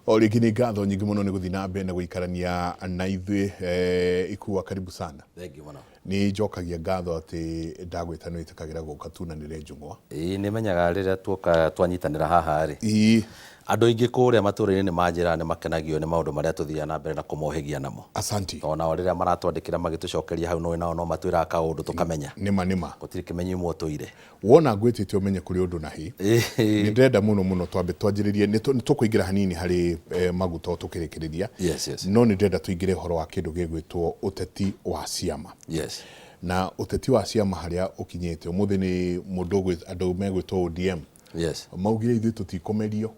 O rĩngĩ nĩ ngatho nyingĩ mũno nĩ gũthiĩ na mbere na gũikarania na ithuĩ. Ikua, karibu sana. Thank you mũno. Nĩ njokagia ngatho atĩ ndagwĩta nĩ wĩtĩkagĩra gũka tunanĩre njũng'wa. Ĩĩ, nĩ menyaga rĩrĩa tuoka twanyitanĩra haha rĩ, andũ aingĩ kũrĩa matũũra-inĩ nĩ manjĩraga nĩ makenagio nĩ maũndũ marĩa tũthiaga na mbere na kũmohĩgia namo. Asanti. Tondũ nao rĩrĩa maratwandĩkĩra magĩtũcokeria hau nĩũĩ nao no matwĩraga kaũndũ tũkamenya. Nĩma nĩma. Gũtirĩ kĩmenyi ũmwe ũtũire. Wona ngwĩtĩte ũmenye kũrĩ ũndũ na hĩ. Nĩ ndĩrenda mũno mũno twambe twanjĩrĩrie, nĩ tũkũingĩra hanini harĩ maguta o tũkĩrĩkĩrĩria. No nĩ ndĩrenda tũingĩre ũhoro wa kĩndũ gĩgwĩtwo ũteti wa ciama. Na ũteti wa ciama harĩa ũkinyĩte ũmũthĩ nĩ mũndũ andũ megwĩtwo ODM. Maugire ithuĩ tũtikũmerio.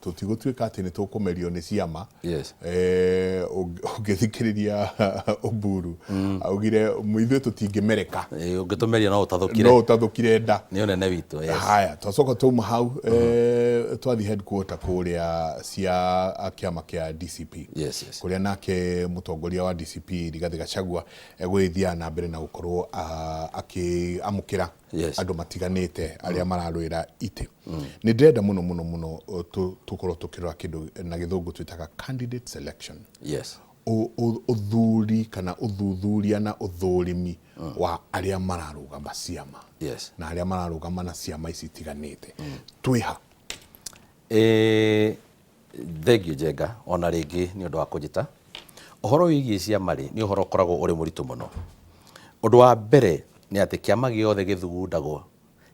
Tũtigũtuĩka atĩ nĩ tũkũmerio nĩ ciama. Ũngĩthikĩrĩria Oburu augire ithuĩ tũtingĩmereka. Ũngĩtũmeria no ũtathũkire. No ũtathũkire nda. Nĩ ũnene witũ. Yes. Haya, twacoka twauma hau twathiĩ headquarter kũrĩa cia kĩama kĩa DCP. Kũrĩa nake mũtongoria wa DCP Rigathĩ Gachagua egũgĩthiaga na mbere na gũkorwo akĩamũkĩra andũ matiganĩte arĩa mararũĩra itĩ. Nĩ ndĩrenda mũno mũno mũno tũkorwo tũkĩrora kĩndũ na gĩthũngũ twĩtaga candidate selection. Ũthuri kana ũthuthuria na ũthũrimi wa arĩa mararũgama ciama. Na arĩa mararũgama na ciama ici itiganĩte. Twĩha? Thengiũ Njenga ona rĩngĩ nĩ ũndũ wa kũnjĩta. Ũhoro wĩgiĩ ciama rĩ, nĩ ũhoro ũkoragwo ũrĩ mũritũ mũno. Ũndũ wa mbere nĩ atĩ kĩama gĩothe gĩthugundagwo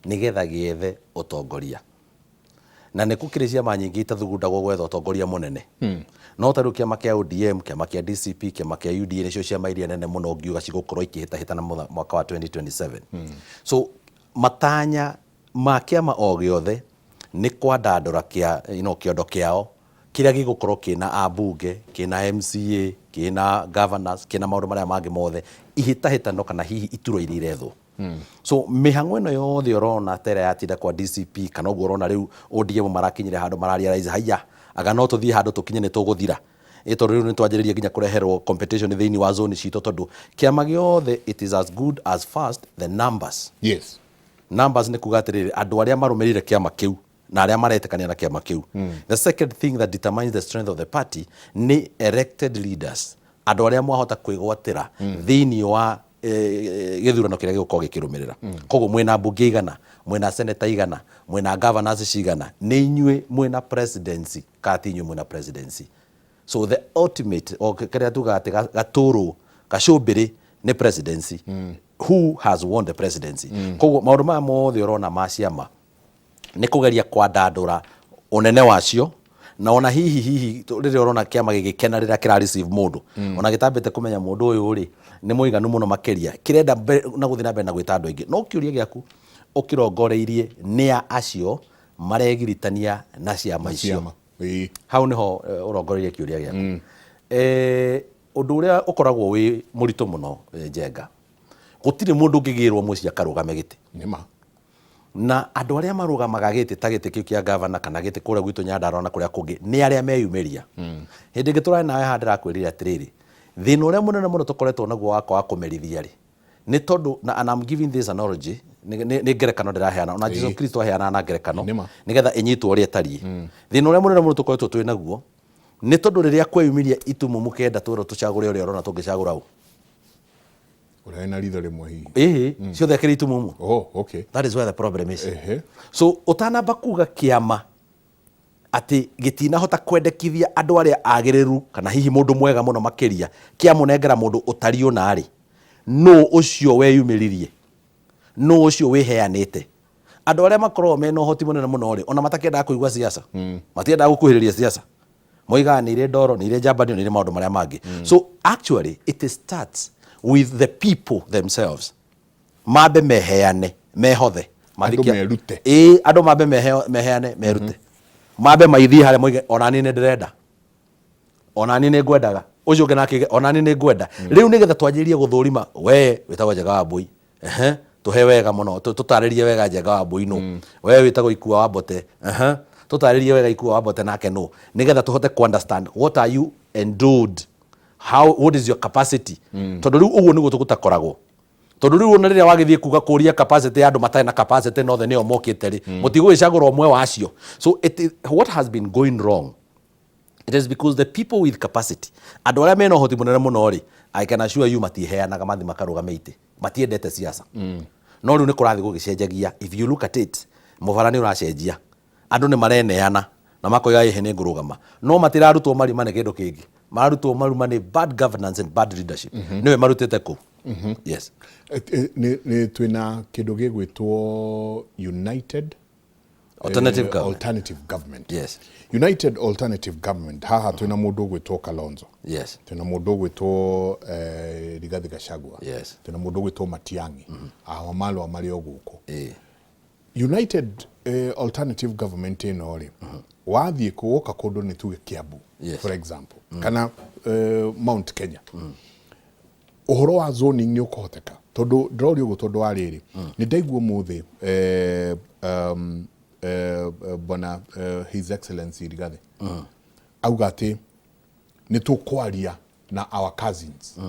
nĩgetha gĩethe ũtongoria. Na nĩ gũkĩrĩ ciama nyingĩ itathugundagwo gwetha ũtongoria mũnene. No ta rĩu kĩama kĩa ODM, kĩama kĩa DCP, kĩama kĩa UDA nĩcio ciama iria nene mũno ũngiuga cigũkorwo ikĩhĩtahĩtana mwaka wa 2027. So matanya ma kĩama o gĩothe nĩ kwandandũra kĩa, you know, kĩondo kĩao kĩrĩa gĩgũkorwo kĩna ambunge, kĩna MCA, kĩna governors, kĩna maũndũ marĩa mangĩ mothe, ihĩtahĩtano kana hihi iturwa iria irethwo. So mĩhang'o ĩno yothe ũrona ta ĩrĩa yatinda kwa DCP kana ũguo ũrona rĩu ODM marakinyire handũ mara realize haiya, anga no tũthiĩ handũ tũkinye nĩ tũgũthira. Ĩ tondũ rĩu nĩ twanjĩrĩria nginya kũreherwo competition thĩinĩ wa zone citũ tondũ kĩama gĩothe it is as good as first the numbers. Numbers nĩ kuga atĩrĩrĩ, andũ arĩa marũmĩrĩire kĩama kĩu na arĩa maretĩkania na kĩama kĩu. The second thing that determines the strength of the party nĩ elected leaders, andũ arĩa mwahota kwĩgwatĩra thĩinĩ wa gĩthurano kĩrĩa gĩgũkorwo gĩkĩrũmĩrĩra. Koguo mwĩna mbunge igana, mwĩna senator igana, mwĩna governors cigana, nĩ inyuĩ mwĩna presidency kana ti inyuĩ mwĩna presidency. So the ultimate, o kĩrĩa tugaga atĩ gatũrũ, gacũmbĩrĩ nĩ presidency. Who has won the presidency? Koguo maũndũ maya mothe ũrona ma ciama nĩ kũgeria kwandandũra ũnene wacio, na ona hihi hihi rĩrĩa ũrona kĩama gĩgĩkena rĩrĩa kĩra receive mũndũ, ona gĩtambĩte kũmenya mũndũ ũyũ rĩ nĩ mũiganu mũno makĩria, kĩrenda na gũthiĩ na mbere na gwĩta andũ aingĩ. No kĩũria gĩaku ũkĩrongoreirie nĩ a acio maregiritania na ciama icio. Hau nĩho ũrongoreirie kĩũria gĩaku. Ũndũ ũrĩa ũkoragwo wĩ mũritũ mũno, Njenga, gũtirĩ mũndũ ũngĩgĩrwo mũciĩ akarũgame gĩtĩ. Nĩma. Na andũ arĩa marũgamaga gĩtĩ ta gĩtĩ kĩu kĩa gavana kana gĩtĩ kũrĩa gwitũ Nyandarua na kũrĩa kũngĩ nĩ arĩa meyumĩria. Hĩndĩ ĩngĩ tũrarĩ nawe haha ndĩrakwĩrire atĩrĩrĩ, thĩna ũrĩa mũnene mũno tũkoretwo naguo wa kwaga kũmerithia rĩ, nĩ tondũ, na and I'm giving this analogy, nĩ ngerekano ndĩraheana, ona Jesu Kristo aheanaga na ngerekano nĩgetha ĩnyitwo ũrĩa ĩtariĩ. Thĩna ũrĩa mũnene mũno tũkoretwo twĩ naguo nĩ tondũ rĩrĩa kweyumĩria itumumu kenda twerwo tũcagũre ũrĩa ũrona tũngĩcagũra ũ? Ũrĩa wĩna ritho rĩmwe hihi. Ĩhĩ, ciothe akĩrĩ itumumu. Oh, okay. That is where the problem is. So ũtanamba kuga kĩama atĩ gĩtinahota kwendekithia andũ arĩa agĩrĩru kana hihi mũndũ mwega mũno makĩria kĩamũnengera mũndũ ũtariĩ ũna rĩ, nũ ũcio weyumĩririe? Nũ ũcio wĩheanĩte? Andũ arĩa makoragwo mena ũhoti mũnene mũno rĩ, ona matakĩendaga kũigua siasa, matiendaga gũkuhĩrĩria siasa. Moigaga nĩ irĩ ndoro, nĩ irĩ njambanio, nĩ irĩ maũndũ marĩa mangĩ. So actually it starts with the people themselves. Mambe meheane, mehothe. Andũ merute. Ĩĩ, andũ mambe meheane, merute. Mambe maithiĩ harĩa moige, ona niĩ nĩ ndĩrenda. Ona niĩ nĩ ngwendaga. Ũcio ũngĩ nake auge, ona niĩ nĩ ngwenda. Rĩu nĩgetha twanjĩrĩrie gũthũrima, we wĩtagwo Njenga wa Mbũi. Ehe, tũhe wega mũno, tũtarĩrie wega Njenga wa Mbũi nũ. We wĩtagwo Ikua wa Mbote. Ehe, tũtarĩrie wega Ikua wa Mbote nake nũ. Nĩgetha tũhote ku understand what are you endowed, how, what is your capacity. Tondũ rĩu ũguo nĩguo tũgũtakoragwo. Tondũ rĩu ona rĩrĩa wagĩthiĩ kuga kũria capacity ya andũ matarĩ na capacity na othe nĩo mokĩte rĩ, mũtigũgĩcagũra ũmwe wa acio. So it is, what has been going wrong It is because the people with capacity, andũ arĩa mena ũhoti mũnene mũno rĩ, I can assure you matiheanaga mathi makarũgame itĩ, matiendete siasa. No rĩu nĩ kũrathiĩ gũgĩcenjagia, if you look at it, mũbara nĩ ũracenjia. Andũ nĩ mareneana na makoiga ĩhĩ nĩ ngũrũgama. No matirarutwo marima nĩ kĩndũ kĩngĩ. Mararutwo maruma nĩ bad governance and bad leadership. Nĩwe marutĩte kũu. Yes. Nĩ twĩna kĩndũ gĩgwĩtwo United Alternative government. Alternative government. Yes. United Alternative Government haha twĩna mũndũ ũgwĩtwo Kalonzo. Yes. Twĩna mũndũ ũgwĩtwo Rigathi Gachagua. Yes. Twĩna mũndũ ũgwĩtwo Matiang'i. Awa Malwa marĩ o gũkũ. Ĩĩ. United Alternative Government ĩno rĩ, wathiĩ kũ woka kũndũ nĩ tuge Kiambu, Yes. for example, kana Mount Kenya, ũhoro wa zoning nĩ ũkũhoteka? Tondũ ndĩroria ũguo tondũ wa rĩrĩ, nĩ ndaigua ũmũthĩ bwana His Excellency Rigathi auga atĩ nĩ tũkwaria na our cousins,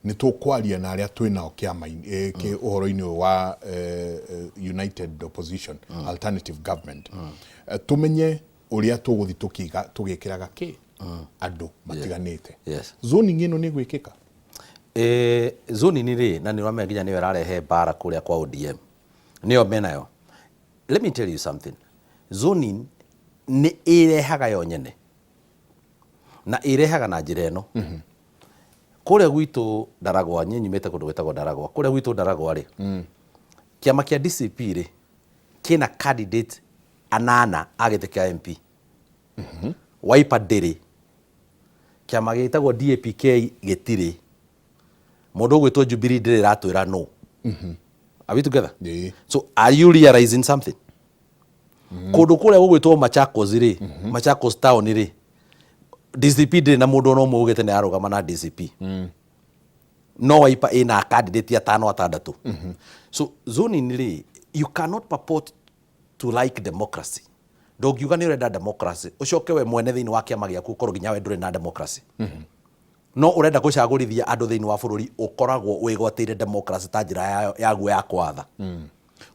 nĩ tũkwaria na arĩa twĩ nao kĩama-inĩ ũhoro-inĩ ũyũ wa United Opposition Alternative Government, tũmenye ũrĩa tũgũthiĩ tũkiga tũgĩkĩraga kĩ andũ matiganĩte. Zoning ĩno nĩ gwĩkĩka? Zoning rĩ, na nĩ ũramenya nginya nĩyo ĩrarehe mbara kũrĩa kwa ODM, nĩyo menayo. Let me tell you something, zoning nĩ ĩrehaga yo nyene na ĩrehaga na njĩra ĩno. Kũrĩa gwitũ Ndaragwa, niĩ nyumĩte kũndũ gwĩtagwo Ndaragwa, kũrĩa gwitũ Ndaragwa rĩ, kĩama kĩa DCP rĩ kĩna candidate anana a gĩtĩ kĩa MP. Wiper ndĩrĩ, kĩama gĩtagwo DAPK gĩtirĩ, mũndũ ũgwĩtwo Jubilee ndĩrĩ ĩratwĩra no. Are we together? Ĩĩ. So are you realizing something? Kũndũ kũrĩa gũgwĩtwo Machakos rĩ, Machakos town rĩ, DCP ndĩrĩ na mũndũ ona ũmwe ugĩte nĩ ararũgama na DCP, no Wiper ĩna candidate atano atandatũ. So zoning rĩ, you cannot purport to like democracy, ndũngiuga nĩ ũrenda democracy ũcoke we mwene thĩinĩ wa kĩama gĩaku ũkorwo nginya we ndũrĩ na democracy, no ũrenda gũcagũrithia andũ thĩinĩ wa bũrũri ũkoragwo wĩgwatĩire democracy ta njĩra yaguo ya kwatha.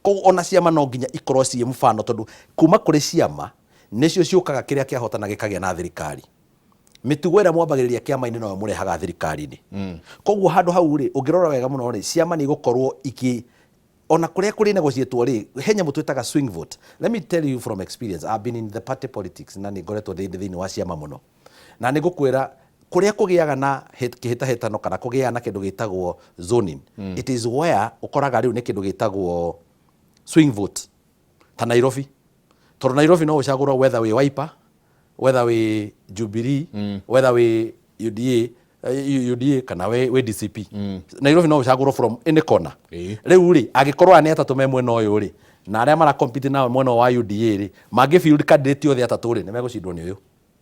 Koguo ona ciama no nginya ikorwo ciĩ mũbano, tondũ kuma kũrĩ ciama nĩcio ciũkaga kĩrĩa kĩahotana gĩkagĩa na thirikari. Mĩtugo ĩrĩa mwambagĩrĩria kĩama-inĩ noyo mũrehaga thirikari-inĩ. Koguo handũ hau rĩ, ũngĩrora wega mũno rĩ, ciama nĩ igũkorwo ikĩ ona kũrĩa kũrĩ negotiatwo rĩ, he nyamũ twĩtaga swing vote. Let me tell you from experience, I've been in the party politics na nĩ ngoretwo ndĩ thĩinĩ wa ciama mũno, na nĩ ngũkwĩra kũrĩa kũgĩaga na kĩhĩtahĩtano kana kũgĩaga na kĩndũ gĩtagwo zoning, it is where ũkoraga rĩu nĩ kĩndũ gĩtagwo swing vote, ta Nairobi, tondũ Nairobi no ũcagũrwo whether wĩ Wiper, whether wĩ Jubilee, whether wĩ UDA, UDA kana wĩ DCP. Nairobi no ũcagũrwo from any corner. Rĩu rĩ, angĩkorwo aya nĩ atatũ me mwena ũyũ rĩ, na arĩa mara compete nao mwena wa UDA rĩ, mangĩ field candidate othe atatũ rĩ, nĩ megũcindwo nĩ ũyũ.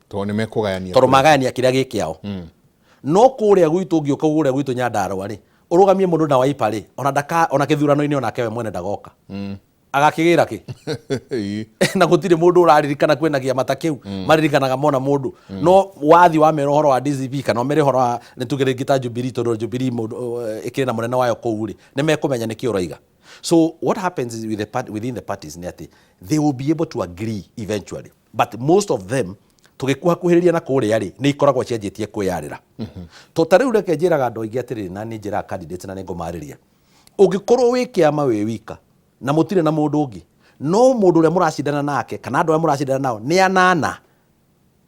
Tondũ nĩ mekũgayania. Tondũ magayania kĩrĩa gĩ kĩao. No kũrĩa gwitũ, ũngĩũka kũrĩa gwitũ Nyandarũa rĩ, ũrũgamie mũndũ na Wiper rĩ, ona ndaka ona kĩthurano-inĩ onake we mwene ndagoka. Agakĩgĩra kĩ? Na gũtirĩ mũndũ ũraririkana kwĩna kĩama ta kĩu. Maririkanaga mona mũndũ no wathi wamera ũhoro wa DCP kana ũmere ũhoro wa nĩ tuge rĩngĩ ta Jubilee, tondũ Jubilee mũndũ ĩkĩrĩ na mũnene wayo kũu rĩ, nĩ mekũmenya nĩkĩ ũroiga. So what happens is with the part, within the parties nĩ atĩ they will be able to agree eventually, but most of them tũgĩkuhakuhĩrĩria na kũrĩa rĩ, nĩ ikoragwo cianjĩtie kwĩyarĩra. To ta rĩu reke njĩraga andũ aingĩ atĩrĩrĩ, na nĩ njĩraga candidates na nĩ ngũmarĩria, ũngĩkorwo wĩ kĩama wĩ wika na mũtirĩ na mũndũ ũngĩ, no mũndũ ũrĩa mũracindana nake kana andũ arĩa mũracindana nao nĩ anana,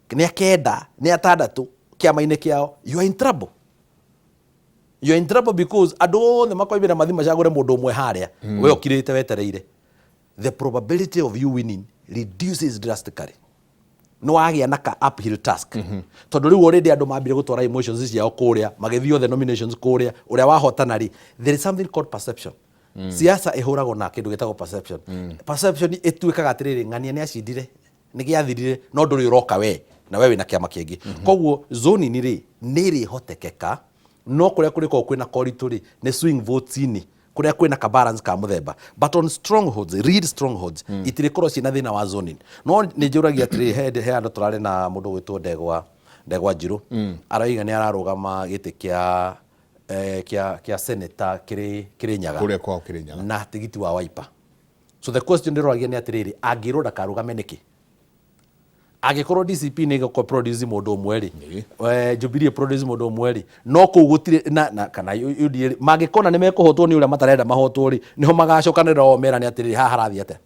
nĩ akenda, nĩ atandatũ kĩama-inĩ kĩao, you are in trouble. You are in trouble because andũ othe makoimĩra mathi macagũre mũndũ ũmwe harĩa, we ũkirĩte wetereire. The probability of you winning reduces drastically. Nĩ wagĩa na ka uphill task, tondũ rĩu already andũ mambire gũtwara emotions ciao kũrĩa, magĩthiĩ othe nominations kũrĩa, ũrĩa wahotana rĩ, there is something called perception. Siasa ĩhũragwo na kĩndũ gĩtagwo perception. Perception ĩtuĩkaga atĩrĩrĩ, ng'ania nĩ acindire, nĩ gĩathirire, no ndũrĩ ũroka we na we wĩna kĩama kĩngĩ. Koguo zoning rĩ, nĩ ĩrĩhotekeka, no kũrĩa kũrĩkoragwo kwĩna koritũ rĩ, nĩ swing votes-inĩ, kũrĩa kwĩna ka balance ka mũthemba. But on strongholds, real strongholds, itirĩkorwo ciĩna thĩna wa zoning. No nĩ njũragia atĩrĩrĩ, he handũ tũrarĩ na mũndũ ũgwĩtwo Ndegwa Njirũ, aroiga nĩ ararũgama gĩtĩ kĩa senator kĩrĩ Kĩrĩnyaga. Kũrĩa kwao Kĩrĩnyaga. Na tigiti wa Wiper. So the question ndĩroragia nĩ atĩrĩrĩ, angĩrwo ndakarũgame nĩkĩ? Angĩkorwo DCP nĩ ĩgũkorwo produce mũndũ ũmwe rĩ, Jubilee produce mũndũ ũmwe rĩ, no kũu gũtirĩ na, na kana UDA rĩ, mangĩkona nĩ mekũhotwo nĩ ũrĩa matarenda mahotwo rĩ, nĩho magacokanĩrĩra o merane atĩrĩrĩ, haha harathiĩ atĩa.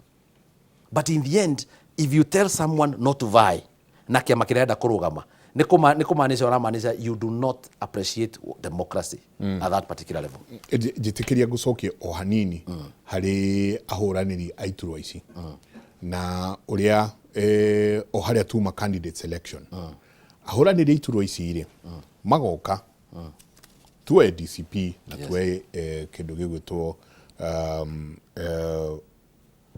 But in the end, if you tell someone not to vie na kĩama kĩrenda kũrũgama, nĩ kũma- nĩ kũmaanisha ũramaanisha you do not appreciate democracy at that particular level. Njĩtĩkĩria ngũcokie o hanini harĩ ahũranĩri a iturwa ici na ũrĩa o harĩa tuma candidate selection. Ahũranĩri a iturwa ici rĩ, magoka tuoe DCP na tuoe kĩndũ gĩgwĩtwo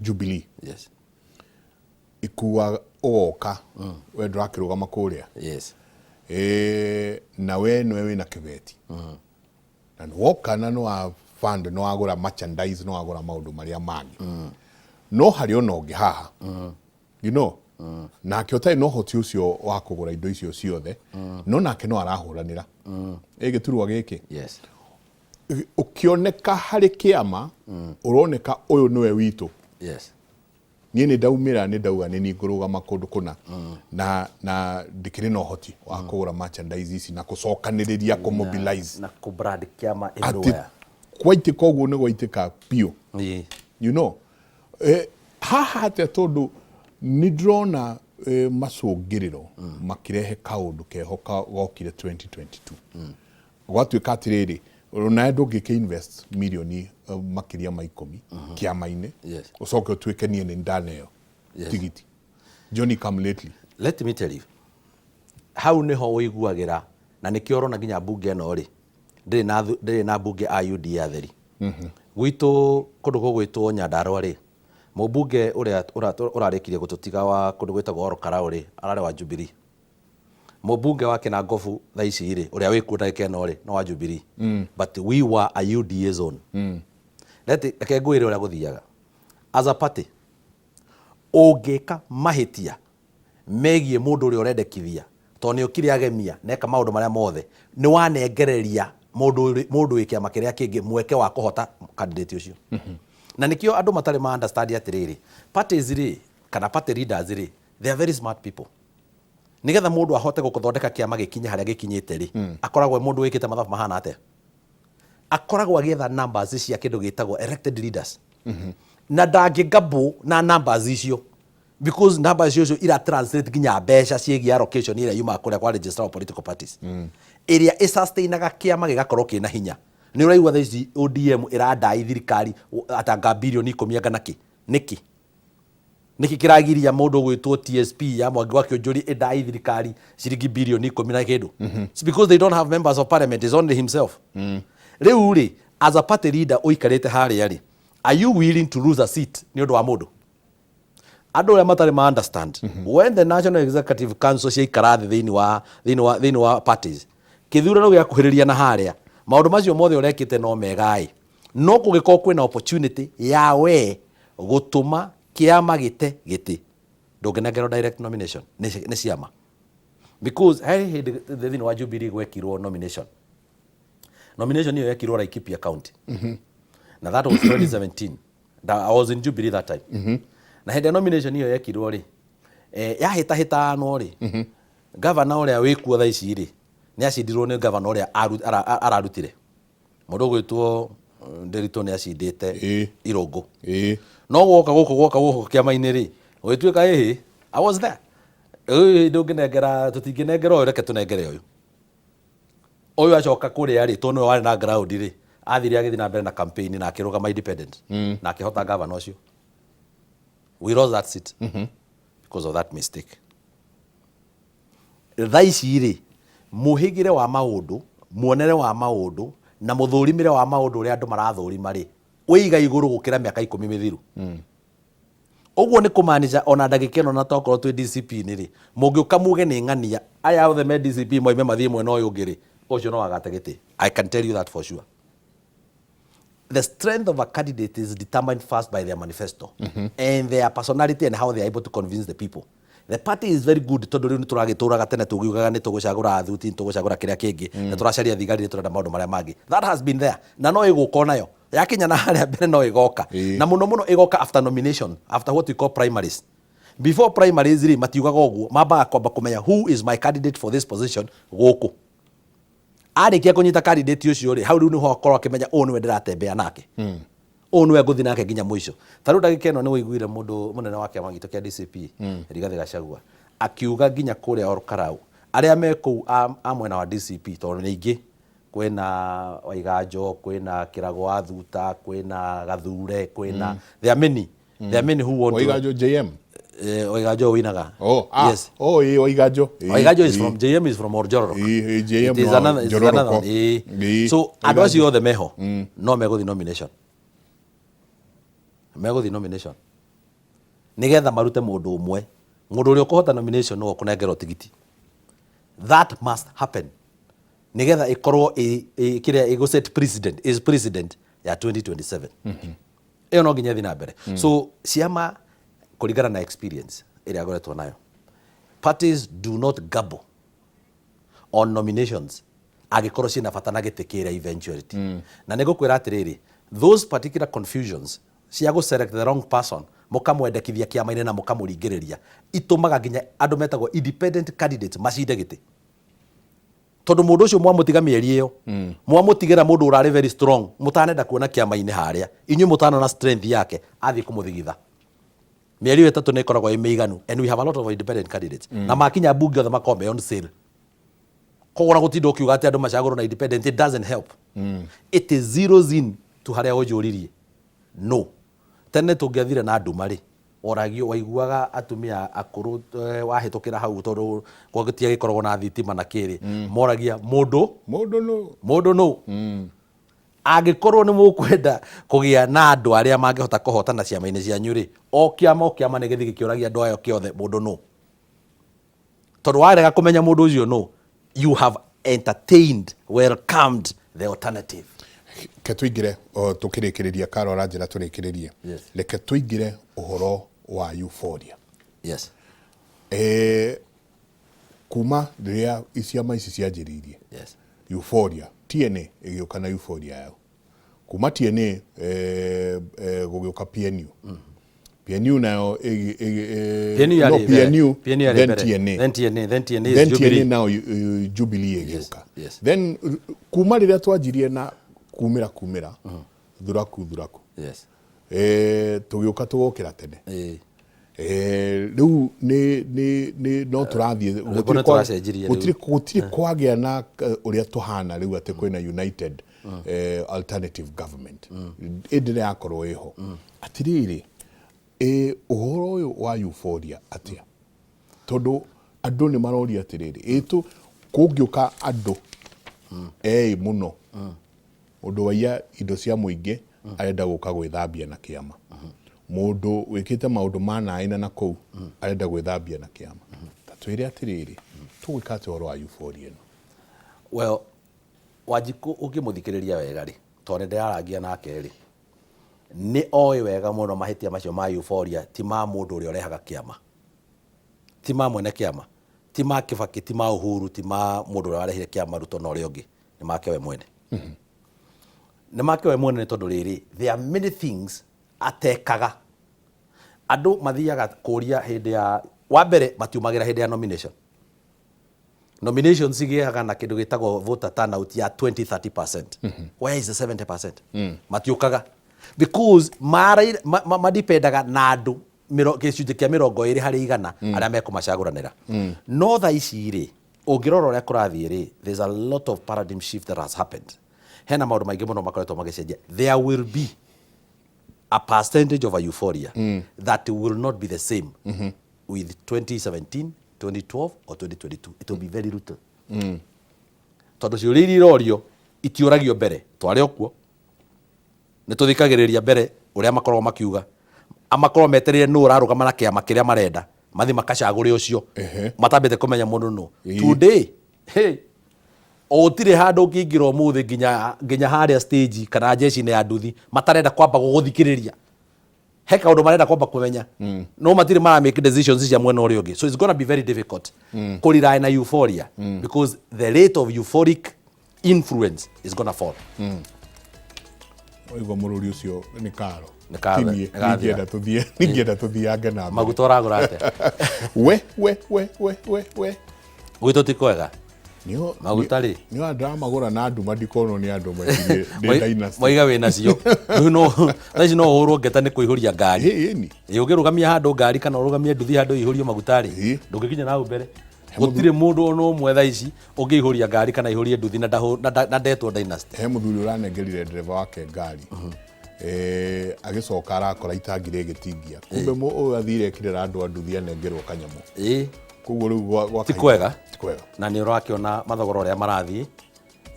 Jubilee. Ikua ũgoka we ndũrakĩrũgama kũrĩa. Na we nĩwe wĩna kĩbeti na nĩwoka na nĩwa fund, nĩwagũra merchandise, nĩwagũra maũndũ marĩa mangĩ, no harĩ ona ũngĩ haha nake ũtarĩ na ũhoti ũcio wa kũgũra indo icio ciothe, no nake no arahũranĩra ĩ gĩturwa gĩkĩ. Ũkĩoneka harĩ kĩama ũroneka ũyũ nĩwe witũ. Niĩ nĩ ndaumĩra, nĩ ndauga nĩ niĩ ngũrũgama kũndũ kũna na ndĩkĩrĩ na ũhoti wa kũgũra merchandise ici na gũcokanĩrĩria, kũ-mobilize na kũ-brand kĩama atĩ everywhere. Gwaitĩka ũguo nĩ gwaitĩka biũ. Haha atĩa, tondũ nĩ ndĩrona macũngĩrĩro makĩrehe kaũndũ keho gokire 2022, gwatuĩka atĩrĩrĩ, nawe ndũngĩkĩ invest mirioni makĩria ma 10 kĩama-inĩ, ũcoke ũtuĩke niĩ nĩ ndaneo tigiti Johnny come lately. Let me tell you, hau nĩho ũiguagĩra na nĩkĩo ũrona nginya mbunge ĩno rĩ, ndĩrĩ na mbunge a UDA atheri. Gwitũ kũndũ gũgwĩtwo Nyandarua rĩ, mũmbunge ũrĩa ũrarĩkirie gũtũtiga wa kũndũ gwĩtagwo Ol Kalou rĩ, ararĩ wa Jubilee. Mũmbunge wa Kinangofu thaa ici rĩ, ũrĩa wĩkuo ndagĩka ĩno rĩ, no wa Jubilee. But we were a UDA zone. Reke ngwĩre ũrĩa gũthiaga. As a party, ũngĩka mahĩtia megiĩ mũndũ ũrĩa ũrendekithia, tondũ nĩ okire agemia na eka maũndũ marĩa mothe, nĩ wanengereria mũndũ wĩ kĩama kĩrĩa kĩngĩ mweke wa kũhota candidate ũcio. Na nĩkĩo andũ matarĩ ma understand atĩrĩrĩ, parties rĩ, kana party leaders rĩ, they are very smart people. Nĩgetha mũndũ ahote gũthondeka kĩama gĩkinye harĩa gĩkinyĩte rĩ, akoragwo e mũndũ wĩkĩte mathabu mahana atĩa? Akoragwo agĩetha numbers cia kĩndũ gĩtagwo elected leaders. Na ndangĩngambũ na numbers icio, because numbers icio ira translate nginya mbeca ciĩgiĩ allocation ĩrĩa yumaga kũrĩa kwa registrar of political parties, ĩrĩa ĩsustainaga kĩama gĩgakorwo kĩna hinya. Nĩ ũraigua thaa ici ODM ĩrandai thirikari atanga birioni 10 anga nakĩ nĩkĩ? Nĩkĩ kĩragiria mũndũ gwĩtwo TSP ya Mwangi wa Kĩũnjũri ĩndai thirikari ciringi birioni 10 na kĩndũ? It's because they don't have members of parliament, it's only himself. Rĩu rĩ, as a party leader ũikarĩte harĩa rĩ, are you willing to lose a seat nĩ ũndũ wa mũndũ? Andũ arĩa matarĩ ma understand, when the National Executive Council ciaikara thĩ thĩinĩ wa parties, kĩthurano gĩakuhĩrĩria na harĩa maũndũ macio mothe ũrekĩte no mega ĩ, no kũngĩkorwo kwĩna opportunity ya we gũtũma kĩama gĩte gĩtĩ, ndũngĩnengerwo direct nomination nĩ ciama, because he hĩndĩ thĩinĩ wa Jubilee gwekirwo nomination. Nomination ĩyo yekirwo Laikipia County na that was 2017. I was in Jubilee that time. Na hĩndĩ ya nomination ĩyo yekirwo rĩ, yahĩtahĩtanwo rĩ, gavana ũrĩa wĩkuo thaa ici rĩ, nĩ acindirwo nĩ gavana ũrĩa ararutire, mũndũ ũgwĩtwo Nderitu, nĩ acindĩte Irũngũ. No gwoka gũkũ kĩama-inĩ rĩ, gũgĩtuĩka ĩhĩ, I was there. Ĩĩ, ndũngĩnengera, tũtingĩnengera ũyũ, reke tũnengere ũyũ. Ũyũ acoka kũrĩa rĩ, tondũ nĩwe warĩ na ground rĩ, athire agĩthiĩ na mbere na campaign na akĩrũgama independent na akĩhota gavana ũcio. We lost that seat because of that mistake. Thaa ici rĩ, mũhĩgĩre wa maũndũ, muonere wa maũndũ na mũthũrimĩre wa maũndũ ũrĩa andũ marathũrima rĩ, wĩiga igũrũ gũkĩra mĩaka 10 mĩthiru. Ũguo nĩ kũmaanisha ona ndagĩka ĩno, na tokorwo twĩ DCP-inĩ rĩ, mũngĩũka muge nĩ ng'ania aya othe me DCP moime mathiĩ mwena ũyũ ũngĩ rĩ, ũcio no agate gĩtĩ. I can tell you that for sure. The strength of a candidate is determined first by their manifesto and their personality and how they are able to convince the people. The party is very good, tondũ rĩu nĩ tũragĩtũraga tene tũgiugaga nĩ tũgũcagũra athuti, nĩ tũgũcagũra kĩrĩa kĩngĩ, nĩ tũracaria thigari, nĩ tũrenda maũndũ marĩa mangĩ. That has been there na no ĩgũka onayo yakinya na harĩa mbere no ĩgoka. Na mũno mũno ĩgoka after nomination, after what we call primaries. Before primaries rĩ, matiugaga ũguo, mambaga kwamba kũmenya who is my candidate for this position gũkũ. Arĩkia kũnyita candidate ũcio rĩ, hau rĩu nĩho akorwo akĩmenya ũyũ nĩwe ndĩratembea nake, ũyũ nĩwe ngũthiĩ nake nginya mũico. Ta rĩu ndagĩka ĩno nĩ ũiguire mũndũ mũnene wa kĩama gitũ kĩa DCP, Rigathĩ Gachagua, akiuga nginya kũrĩa Olkalau arĩa me kũu a mwena wa DCP, tondũ nĩ aingĩ, kwĩna Waiganjo, kwĩna Kĩrago wa Thuta, kwĩna Gathure, kwĩna, there are many, there are many who want to Waiganjo JM. Waiganjo winaga. Oh, ah, Yes. Oh, ĩĩ, Waiganjo. Ĩĩ, Waiganjo is ĩĩ. from JM is from Oljororok. Ĩĩ, ĩĩ, JM It is no another, it's another Njororoko. one. Ĩĩ. Ĩĩ, So andũ Waiganjo. acio othe meho no megũthiĩ nomination. Megũthiĩ nomination. Nĩgetha marute mũndũ ũmwe. Mũndũ ũrĩa ũkũhota nomination nĩwe ũkũnengerwo tigiti. That must happen. Nĩgetha ĩkorwo ĩ kĩrĩa ĩgũ set president is president ya 2027. Ĩyo no nginya ĩthiĩ na mbere. So ciama kũringana na experience ĩrĩa ngoretwo nayo, parties do not gamble on nominations angĩkorwo ciĩna bata na gĩtĩ kĩrĩa eventuality. Na nĩ ngũkwĩra atĩrĩrĩ, those particular confusions cia gũ select the wrong person, mũkamwendekithia kĩama-inĩ na mũkamũringĩrĩria, itũmaga nginya andũ metagwo independent candidates macinde gĩtĩ. Tondũ mũndũ ũcio mwamũtiga mĩeri ĩyo, mwamũtigĩra mũndũ ũrarĩ very strong, mũtanenda kuona kĩama-inĩ harĩa, inyuĩ mũtanona strength yake, athiĩ kũmũthigitha. Mĩeri ĩyo 3 nĩ ĩkoragwo ĩ mĩiganu, and we have a lot of independent candidates. Na makinya mbunge othe makoragwo me on sale. Koguo ona gũtinda ũkiuga atĩ andũ macagũrwo na independent, it doesn't help. It is zeros in to harĩa ũnjũririe. No. Tene tũngĩathire na nduma rĩ, oragio waiguaga atumia akũrũ wahĩtũkĩra hau tondũ gũtiagĩkoragwo na thitima na kĩrĩ, moragia mũndũ Mũndũ nũ? Mũndũ nũ? Angĩkorwo nĩ mũkwenda kũgĩa na andũ arĩa mangĩhota kũhotana ciama-inĩ cianyu rĩ, o kĩama nĩ gĩthiĩ gĩkĩũragia andũ ayo kĩothe mũndũ nũ. Tondũ warega kũmenya mũndũ ũcio nũ, you have entertained, welcomed the alternative. Reke tũingĩre o, tũkĩrĩkĩrĩria Karo aranjĩra tũrĩkĩrĩrie. Reke tũingĩre ũhoro wa euphoria. Kuma rĩrĩa ciama ici cianjĩrĩirie. Euphoria, TNA ĩgĩũka na euphoria yao. Kuma TNA gũgĩũka PNU. PNU nayo PNU no, yarĩ mbere. PNU, PNU yarĩ then mbere. TNA. Then TNA, then TNA is Then Jubilee. TNA now Jubilee ĩgĩũka. Yes. Then kuma rĩrĩa twanjirie na kumĩra kumĩra, thuraku thuraku. Tũgĩũka tũgokĩra tene. Rĩu nĩ no tũrathiĩ, Rwĩmbo nĩ tũracenjirie rĩu. Gũtirĩ kwagĩa na ũrĩa tũhana rĩu atĩ kwĩna united alternative government. Ĩndĩ nĩ yakorwo ĩho. Atĩrĩrĩ, ũhoro ũyũ wa euphoria atĩa? Tondũ andũ nĩ maroria atĩrĩrĩ, kũngĩũka andũ eĩ mũno, mũndũ waiya indo cia mũingĩ arenda gũka gwĩthambia na kĩama. Mũndũ wĩkĩte maũndũ ma naĩ na nakũu arenda gwĩthambia na kĩama. Ta twĩre atĩrĩrĩ, tũgwĩka atĩa ũhoro wa euphoria ĩno? Well, Wanjikũ ũngĩmũthikĩrĩria wega rĩ, tondũ nĩ ndĩrarangia nake rĩ, nĩ oĩ wega mũno mahĩtia macio ma euphoria ti ma mũndũ ũrĩa ũrehaga kĩama, ti ma mwene kĩama, ti ma Kibaki, ti ma Uhuru, ti ma mũndũ ũrĩa warehire kĩama Ruto na ũrĩa ũngĩ, nĩ make we mwene. Nĩ make we mwene nĩ tondũ rĩrĩ, there are many things atekaga. Andũ mathiaga kũria hĩndĩ ya, wa mbere matiumagĩra hĩndĩ ya nomination. Nomination cigĩaga na kĩndũ gĩtagwo voter turnout ya 20-30%. Where is the 70%? Matiũkaga. Because madipendaga na andũ gĩcunjĩ kĩa 20 harĩ igana arĩa mekũmacagũranĩra. No thaa ici rĩ, ũngĩrora ũrĩa kũrathiĩ rĩ, there's a lot of paradigm shift that has happened. Hena maũndũ maingĩ mũno makoretwo magĩcenjia. There will be a percentage of a euphoria that will not be the same with 2017, 2012 or 2022. It will be very little. Tondũ ciũria iria irorio itiũragio mbere, twarĩ o kuo. Nĩ tũthikagĩrĩria mbere ũrĩa makoragwo makiuga. Amakorwo metereire nũ ũrarũgama na kĩama kĩrĩa marenda, mathiĩ makacagũre ũcio. Matambĩte kũmenya mũndũ nũ. Today, hey, o gũtirĩ handũ ũngĩingĩra ũmũthĩ nginya harĩa stage kana jeshi-inĩ ya nduthi matarenda kwamba gũgũthikĩrĩria. He kaũndũ marenda kwamba kũmenya. No matirĩ mara make decisions cia mwena ũrĩa ũngĩ. So it's going to be very difficult kũrely na euphoria because the rate of euphoric influence is going to fall. Waigua mũrũri ũcio nĩ Karo. Nĩ ka- Ti niĩ, nĩ gathira. ningĩenda tũthiĩ ningĩenda tũthiange na mbere. Maguta ũragũra atĩa? We we we we we we. Gwitũ ti kwega. Nĩo- Maguta rĩ? Nĩo ndĩramagũra na nduma ndikonwo nĩ andũ mecirie ndĩ dynasty. Moiga wĩ nacio. Rĩu no thaa ici no ũhũrwo ngeta nĩ kũihũria ngari. Ĩ, ĩni. Ĩ, ũngĩrũgamia handũ ngari kana ũrũgamie nduthi handũ ĩihũrio maguta rĩ, Ĩ. ndũngĩkinya na hau mbere. Gũtirĩ mũndũ ona ũmwe thaa ici ũngĩihũria ngari kana aihũrie nduthi na ndahũ- na nda- na ndetwo dynasty. He mũthuri ũranengerire ndereba wake ngari. Eh, agĩcoka arakora itangi rĩgĩtingia. Kumbe ũyũ athire ekĩrĩra andũ a nduthi anengerwo kanyamũ. Ĩ, Koguo rĩu gwa gwa ti kwega. Ti kwega. Na nĩ ũrakĩona mathogora ũrĩa marathiĩ,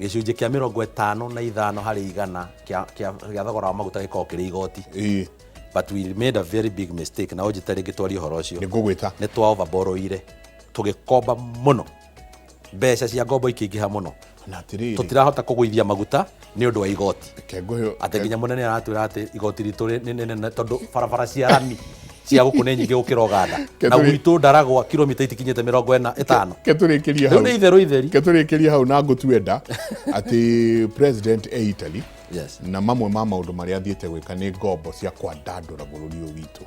gĩcunjĩ kĩa 55% kĩa kĩa kĩa thogora wa maguta gĩkoragwo kĩrĩ igoti. Ĩĩ. But we made a very big mistake na ũnjĩte rĩngĩ twarie ũhoro ũcio. Nĩ ngũgwĩta. Nĩ twa overborrowire, tũgĩkomba mũno, mbeca cia ngombo ikĩingĩha mũno. Na atĩrĩrĩ. Tũtirahota kũgũithia maguta nĩ ũndũ wa igoti. Reke ngũhe. Atĩ nginya mũnene aratwĩra atĩ igoti ritũ nĩ nene tondũ barabara cia rami cia gũkũ nĩ nyingĩ gũkĩra Ũganda. Na gwitũ Ndaragwa kilomita itikinyĩte 45. Reke tũrĩkĩrie hau. Rĩu nĩ itherũ itheri. Reke tũrĩkĩrie hau na ngũtue nda atĩ president e Italy. Yes. Na mamwe ma maũndũ marĩa athiĩte gwĩka nĩ ngombo cia kwandandũra bũrũri ũyũ witũ.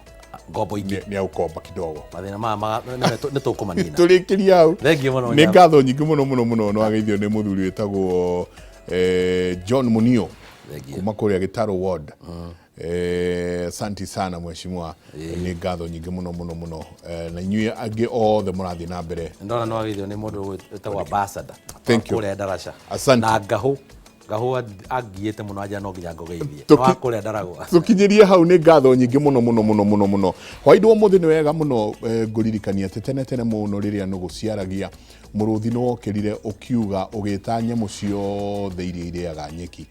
Ngombo ingĩ. Nĩ agũkomba kidogo. Mathĩna maya nĩ tũkũmanina. Tũrĩkĩrie hau. Thengiũ mũno. Nĩ ngatho nyingĩ mũno mũno mũno nĩ wageithio nĩ mũthuri wĩtagwo John Munio kuma kũrĩa Gĩtarũ Ward. Asante sana mheshimiwa, nĩ ngatho nyingĩ mũno mũno mũno, na inyuĩ angĩ othe mũrathiĩ na mbere. Ndona nĩ wageithio nĩ mũndũ wĩtagwo ambassador. Thank you. Kũrĩa Ndaraca. Asante. Na ngahũ ngahũ angiĩte mũno anja no nginya ngũgeithie. Wa kũrĩa Ndaragwa. Tũkinyĩrie hau nĩ ngatho nyingĩ mũno mũno mũno mũno mũno. Hwaĩ-inĩ wa ũmũthĩ nĩ wega mũno ngũririkania atĩ tene tene mũno rĩrĩa nũgũ ciaragia, mũrũthi nĩ wokĩrire ũkiuga ũgĩta nyamũ ciothe iria irĩaga nyeki.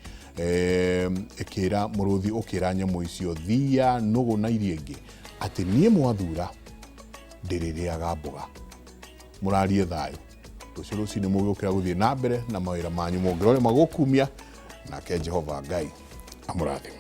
Ĩkĩra mũrũthi ũkĩra nyamũ icio thia, nũgũ na iria ingĩ atĩ niĩ mwathura ndĩrĩrĩaga mboga. Mũrarie thayũ. Rũciũ rũcinĩ mũgĩũkĩra gũthiĩ na mbere na mawĩra manyu mũngĩrore magũkumia, nake Jehova Ngai amũrathime.